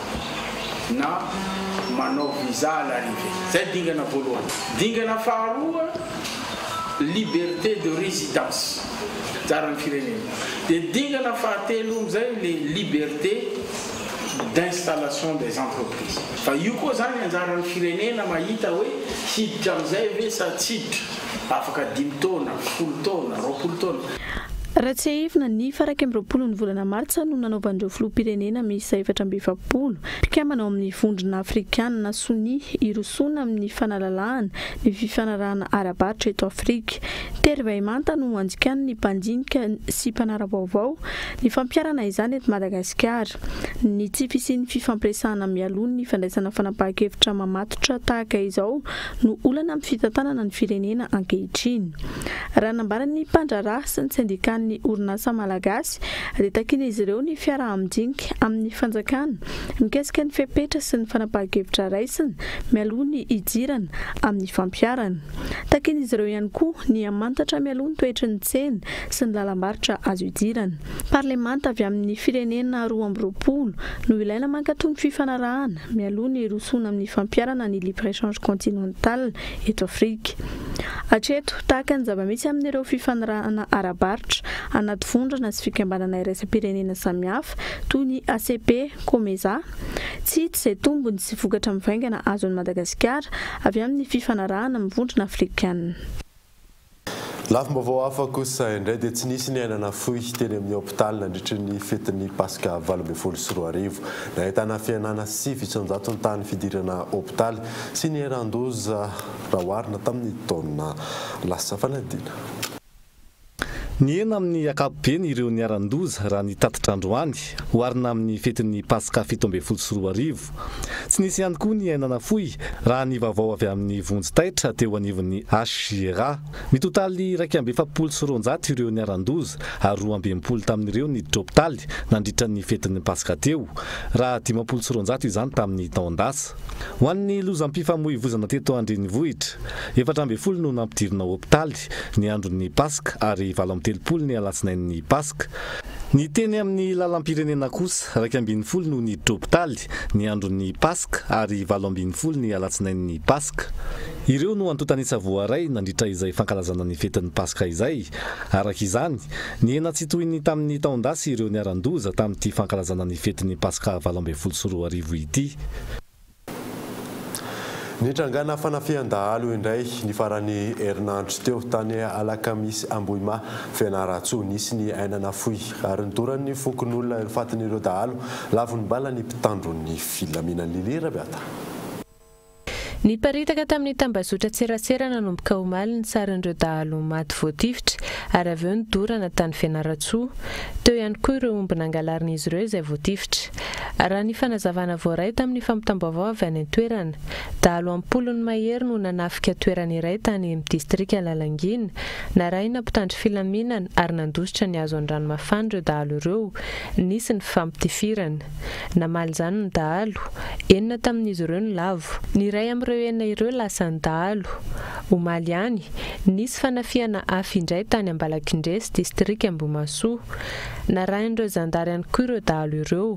na manao visa à l'arrivée. Zay dingana voalohany. Dingana faharoa liberté de résidence anjaran'ny firenena. Dia dingana fahatelo amin'izay le liberté d'installation des entreprises. Fa io koa zany anjaran'ny firenena mahita hoe hiditra amin'izay ve sa tsy hiditra, afaka dimy taona, folo taona, 20 taona. Raha tsiahivina, ny faha 21 ny volana martsa no nanaovan'ireo filoham-pirenena miisa 44, mpikambana ao amin'ny Vondrona Afrikanina sonia hirosoana amin'ny fanalalahana ny fifanarahana ara-barotra eto Afrika. Tery vahimanta no andikan'ny mpandinika sy mpanara-baovao ny fampiharana izany eto Madagasikara. Ny tsy fisian'ny fifampiresahana mialoha ny fandraisana fanapahan-kevitra mamatotra tahaka izao no olana amin'ny fitantanana ny firenena ankehitriny. Raha nambaran'ny mpandraharaha sy ny sendikan'ny orinasa malagasy dia takian'izy ireo ny fiaraha-midinika amin'ny fanjakana mikasika ny fepetra sy ny fanapahan-kevitra raisina mialoha ny hidirana amin'ny fampiharana. Takian'izy ireo ihany koa ny hamantatra mialoha ny toetry ny tsena sy ny lalam-barotra azo idirana. Parlemanta avy amin'ny firenena 22 no ilaina mankatò ny fifanarahana mialoha ny hirosoana amin'ny fampiharana ny libre échange continental eto Afrika. Hatreto, tahaka ny zava-misy amin'ireo fifanarahana ara-barotra anaty vondrona sy fikambanana iraisam-pirenena samihafa toy ny ACP, Comesa, tsy hita izay tombony sy vokatra mivaingana azon'i Madagasikara avy amin'ny fifanarahana amin'ny vondrona afrikanina. Lafim-baovao hafa kosa indray dia tsy nisy ny aina nafoy teny amin'ny hopitaly nandritry ny fetin'ny Paska 2018. Nahitana fihenana 9% ny tahan'ny fidirana hopitaly sy ny niharan-doza raha oharina tamin'ny taona lasa fanadina. Nihena amin'ny ankapobeny ireo niharan-doza raha ny tatitra androany, oharina amin'ny fetin'ny Paska 2017. Tsy nisy ihany koa ny aina nafoy, raha ny vaovao avy amin'ny vonjy taitra teo anivon'ny HJRA. Mitotaly 241 ireo niharan-doza ary 62 tamin'ireo niditra hopitaly nandritra ny fetin'ny Paska teo, raha 250 izany tamin'ny taon-dasa. Ho an'ny lozam-pifamoivoizana teto an-drenivohitra, 14 no nampidirina hopitaly ny andron'ny Paska ary 38 ny alatsinain'ny Paska. Ny teny amin'ny lalam-pirenena kosa, 11 no niditra hopitaly ny andron'ny Paska ary 18 ny alatsinain'ny Paska. Ireo no antontan'isa voaray nandritra izay fankalazana ny fetin'ny Paska izay. Araka izany, nihena tsy toy ny tamin'ny taon-dasa ireo niharan-doza tamin'ity fankalazana ny fetin'ny Paska 2018 ity. Nitrangana fanafihan-dahalo indray ny faran'ny herinandro teo tany Alakamisy Ambohimaha Fianarantsoa. Nisy ny aina nafoy ary nodoran'ny fokonolona ireo fatin'ireo dahalo lavon'ny bala ny mpitandro ny filaminana. Lily Rabiata. Niparitaka tamin'ny tambazotran-tserasera nanomboka omaly ny sarin'ireo dahalo maty voatifitra ary avy eo nodorana tany Fianarantsoa. Teo ihany koa ireo omby nangalarin'izy ireo izay voatifitra. Raha ny fanazavana voaray tamin'ny fampitam-baovao avy any an-toerana, dahalo am-polony mahery no nanafika toerana iray tany amin'ny distrika Lalangina, narahina mpitandro filaminana ary nandositra nihazo an-dranomafana ireo dahalo ireo, nisy ny fifampitifirana. Namaly izany ny dahalo, enina tamin'izy ireo no lavo. Ny iray amin'ireo enina ireo lasan'ny dahalo. Omaly ihany, nisy fanafihana hafa indray tany Ambalakindresy, distrika Ambohimahasoa. Narahin'ireo zandary ihany koa ireo dahalo ireo.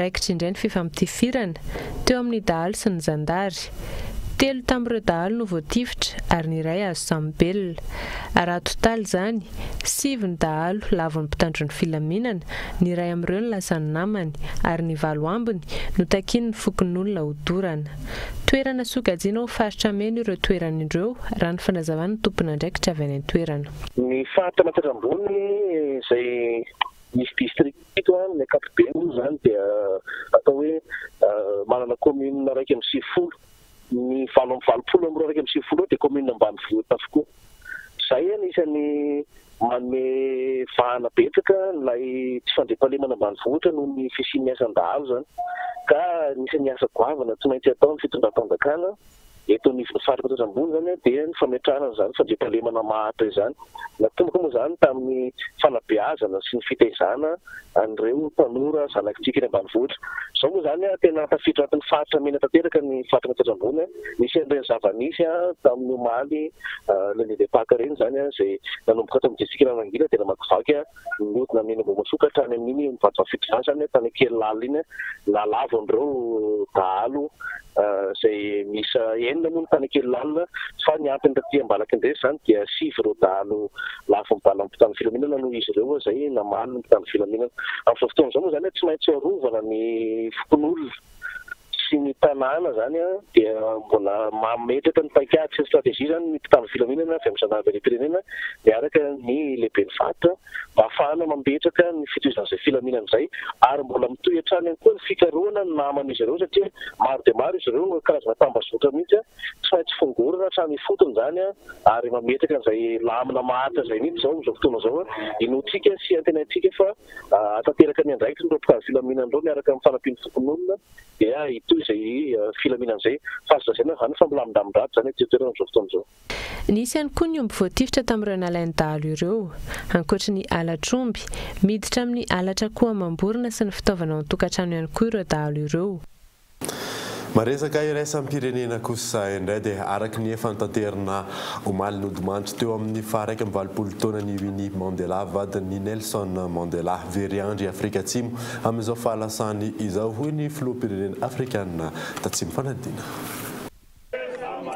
Raikitra indray ny fifampitifirana, teo amin'ny dahalo sy ny zandary. Telo tamin'ireo dahalo no voatifitra ary ny iray azo sambobelona. Raha atotaly izany, sivy ny dahalo lavon'ny mpitandro ny filaminana, ny iray amin'ireo no lasan'ny namany ary ny valo ambiny notakian'ny fokonolona hodorana. Toerana sokajiana ho faritra mena ireo toerana ireo, raha ny fanazavan'ny tompon'andraikitra avy any an-toerana. Ny faritra Matsiatra Ambony izay misy distrika fito amin'ny ankapobeny moa izany dia atao hoe manana commune 91. Ny 88 amin'ireo 91 ireo dia commune ambanivohitra avokoa. Izay anisan'ny manome vahana betsaka ilay tsy fandriampahalemana ambanivohitra noho ny fisian'ny asan-dahalo izany. Ka anisan'ny asa goavana tsy maintsy ataon'ny fitondram-panjakana eto anivon'ny faritra Matsiatra Ambony izany dia ny fametrahana an'izany fandriampahalemana maharitra izany. Natomboka moa izany tamin'ny fanabeazana sy ny fitaizana an'ireo tanora zanak'tsika eny ambanivohitra. Izao moa izany tena tafiditra anatin'ny faritra mena tanteraka ny faritra Matsiatra Ambony. Nisy an'ireny zava-nisy tamin'ny omaly lundi de Pâques ireny izany izay nanomboka tao amin'ny distrikan'i Analangila dia namakivaky nihodina amin'iny Ambohimahasoa ka hatrany amin'iny Vatovavy izany tany Ankelinalina iny nahalavo an'ireo dahalo izay miisa enina moa ny tany Ankelinalina fa ny ampiny taty Ambalakindresy izany dia sivy ireo dahalo lavon'ny balan'ny mpitandro filaminana noho izy ireo izay namaly ny mpitandro filaminana. Amin'izao fotoana izao moa izany tsy maintsy arovana ny fokonolona sy ny tanàna izany dia mbola mametraka ny paikady sy ny stratégie izany ny mpitandro filaminana avy amin'ny zandarimeriam-pirenena miaraka ny lehiben'ny faritra mba hahafahana mametraka ny fitohizan'izay filaminana izay ary mbola mitohy hatrany ihany koa ny fikarohana ny naman'izy ireo satria maro dia maro izy ireo no karazana tambazotra mihitsy tsy maintsy fongorina hatrany ifotony izany ary mametraka an'izay lamina maharitra izay mihitsy izao amin'izao fotoana izao. Inoantsika sy antenaintsika fa hahatanteraka ny andraikiny ireo mpitandro filaminana ireo miaraka amin'ny fanampian'ny fokonolona dia hitohy izay filaminana izay. Fa azo lazaina izany fa milamindamin-dratsy izany aty an-toerana amin'izao fotoana izao. Nisy ihany koa ny omby voatifitra tamin'ireo nalain'ny dahalo ireo. Ankoatry ny halatr'omby, miditra amin'ny halatra akoho amam-borona sy ny fitaovana ao an-tokantrano ihany koa ireo dahalo ireo. Maresaka iraisam-pirenena kosa indray dia araka ny efa notaterina omaly nodimandry teo amin'ny faha-81 taonan'i Winnie Mandela vadin'i Nelson Mandela very andry Afrika Atsimo amin'izao fahalasany izao hoy ny filoham-pirenena afrikanina tatsimo fanadina.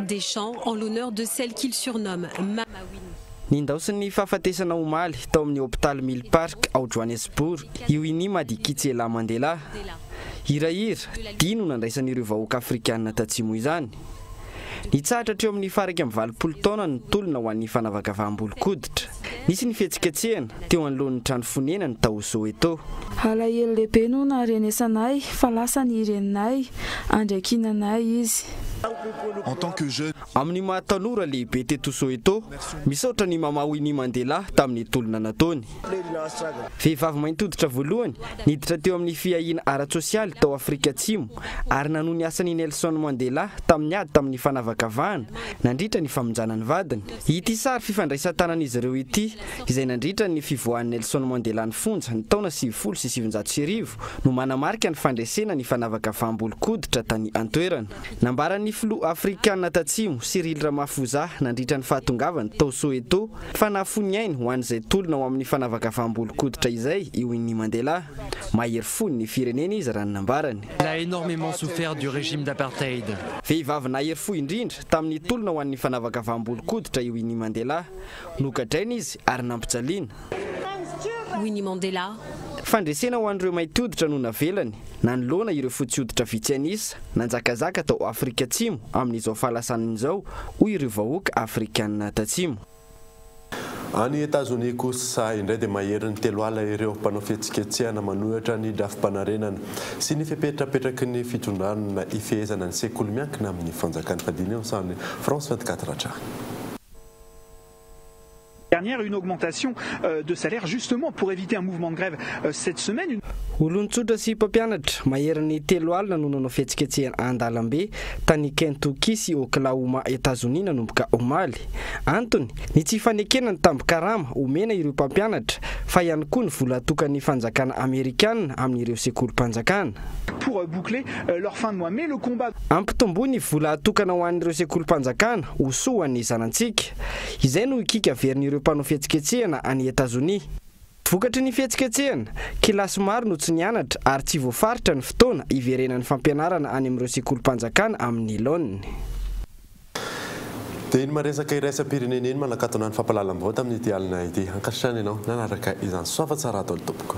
Des chants en l'honneur de celle qu'il surnomme Mama Winnie. Nindaosin'ny fahafatesana omaly tao amin'ny hopitaly Milpark ao Johannesburg i Winnie Madikizela Mandela. Hirahira, dihy no nandraisan'ireo vahoaka afrikanina tatsimo izany. Nitsahatra hatreo amin'ny faha-81 taona ny tolona ho an'ny fanavakavaham-bolon-koditra. Nisy ny fihetsiketsehana teo anoloan'ny trano fonenany tao Soweto. Alahelo lehibe no naharenesanay fa lasa ny reninay, andraikinanay izy. Amin'ny maha tanora lehibe teto Soweto, misaotra an'i Mama Winnie Mandela tamin'ny tolona nataony. Vehivavy mainty hoditra voalohany niditra teo amin'ny fiahiana ara-tsosialy tao Afrika Atsimo ary nanohy ny asan'i Nelson Mandela tamin'ny ady tamin'ny fanavakavahana nandritra ny famonjana ny vadiny. Ity sary fifandraisan-tanan'izy ireo ity, izay nandritra ny fivoahan'i Nelson Mandela ny fonja ny taona 1990 no manamarika ny fandresena ny fanavakavaham-bolon-koditra tany an-toerana. Nambaran'ny. Nambaran'ny filoha afrikanina tatsimo, Cyril Ramaphosa, nandritra ny fahatongavany tao Soweto, fa nahafoy ny ainy ho an'izay tolona ho amin'ny fanavakavaham-bolon-koditra izay i Winnie Mandela. Mahery fon'ny firenena izy raha ny nambarany. Elle a énormément souffert du régime d'apartheid. Vehivavy nahery fo indrindra tamin'ny tolona ho an'ny fanavakavaham-bolon-koditra i Winnie Mandela. Nogadraina izy ary nampijaliana. Winnie Mandela. Fandresena ho an'ireo mainty hoditra no navelany, nanoloana ireo fotsy hoditra vitsy an'isa nanjakazaka tao Afrika Atsimo amin'izao fahalasanany izao, hoy ireo vahoaka Afrikana Tatsimo. Any Etazonia kosa indray dia maherin'ny 30 ireo mpanao fihetsiketsehana manohitra ny drafi-panarenana sy ny fepetra apetraky ny fitondrana hifehezana ny sekoly miankina amin'ny fanjakana. Diniho ny sarin'ny France 24 hatrany. Dernière une augmentation de salaire justement pour éviter un mouvement de grève cette semaine. Olon-tsotra sy mpampianatra maherin'ny 30 no nanao fihetsiketsehana an-dalambe tany Kentucky sy Oklahoma, Etazonia nanomboka omaly. Antony, ny tsy fanekena ny tambin-karama omena ireo mpampianatra fa ihany koa ny vola atokan'ny fanjakana amerikana amin'ireo sekolim-panjakana. Pour boucler leur fin de mois. Mais le combat. Ampitomboy ny vola atokana ho an'ireo sekolim-panjakana ho soa ho an'ny zanantsika. Izay no hikiky averin'ireo mpanao fihetsiketsehana any Etazonia. Vokatry ny fihetsiketsehana, kilasy maro no tsy nianatra ary tsy voafaritra ny fotoana hiverenan'ny fampianarana any amin'ireo sekolim-panjakana amin'ny laoniny. Dia iny maresaka iraisam-pirenena iny manakatona ny fampahalalam-baovao tamin'ity alina ity. Ankasitrahana ianao nanaraka izany. Soava tsara daholo tompoko.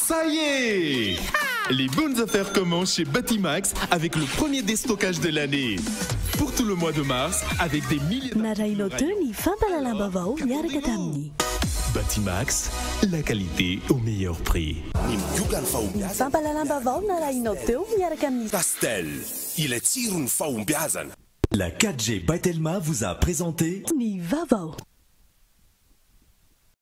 Ça y est! Les bonnes affaires commencent chez Batimax avec le premier déstockage de l'année. Pour tout le mois de mars, avec des milliers Narahinao teo ny fampahalalam-baovao miaraka tamin'ny. Batimax, la qualité au meilleur prix. Ny migoka ny fahombiazana. Ny fampahalalam-baovao narahinao teo miaraka amin'ny. Castel, ilay tsiron'ny fahombiazana. La 4G by Telma vous a présenté. Ny vaovao.